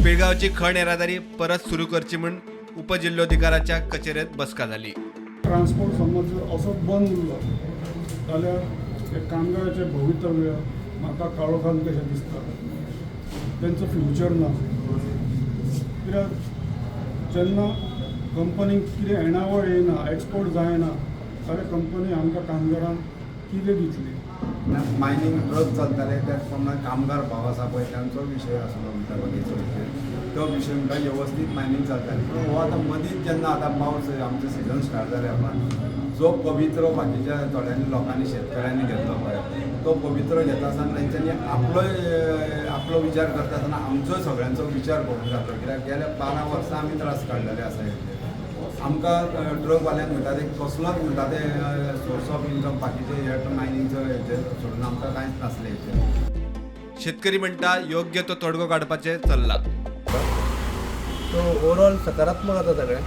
पिळगांवची खण येरादारी परत सुरू करची म्हूण उपजिल्होधिकाराच्या कचेरेत बसका जाली. ट्रान्सपोर्ट समज जर असोच बंद उरलो जाल्यार हे कामगाराचें भवितव्य म्हाका काळोखान कशें दिसता. तेंचो फ्युचर ना, कित्याक जेन्ना कंपनीक कितें येणावळ येयना, एक्सपोर्ट जायना जाल्यार कंपनी आमकां कामगारांक कितें दितली? मायनींग ट्रक चलताले, त्याच प्रमाणे कामगार भाव आसा पळय, तांचो विशय आसलो म्हणटा बाकीचो विशय. तो विशय म्हणटा वेवस्थीत मायनींग चलतालें, पूण हो आतां मदींच जेन्ना आतां पावस आमचो सिजन स्टार्ट जाल्या उपरांत जो पवित्रो बाकीच्या थोड्यांनी लोकांनी, शेतकऱ्यांनी घेतलो पळय, तो पवित्रो घेता आसतना तेंच्यांनी आपलोय आपलो विचार करता आसतना आमचोय सगळ्यांचो विचार करूंक जातो, कित्याक गेल्या 12 वर्सां आमी त्रास काडलेले आसा हेचेर. आमकां ट्रकवाल्यांक म्हणटा ते कसलोच म्हणटा ते सोर्स ऑफ इन्कम बाकीचे हे मायनींगचो हेचेर सोडून आमकां कांयच नासलें हेचेर. शेतकरी म्हणटा, योग्य तो तोडगो काडपाचें चल्ला. सो ओवरऑल सकारात्मक आसा सगळें.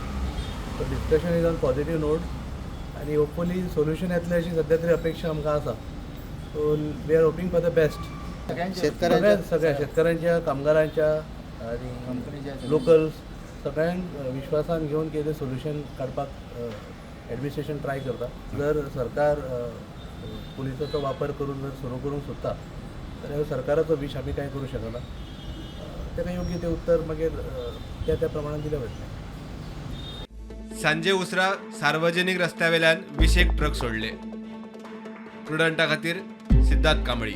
So discussion is on positive note आनी होपफुली सोल्युशन येतलें अशी सद्या तरी अपेक्षा आमकां आसा. So we are hoping for the best. शेतकऱ्यांच्या सगळ्या शेतकऱ्यांच्या, कामगारांच्या आनी लोकल्स सगळ्यांक विश्वासान घेवन कितें सोल्युशन काडपाक एडमिनिस्ट्रेशन ट्राय करता. जर सरकार पुलिसाचो वापर करून जर सुरू करूंक सोदता जाल्यार सरकाराचो विश, आमी कांय करूं शकना. ताका योग्य तें उत्तर मागीर त्या त्या प्रमाणान दिलें वतलें. सांजे उसरा सार्वजनिक रस्त्यावेल्यान 20 एक ट्रक सोडले. प्रुडंटा खातीर सिद्धार्थ कांबळी.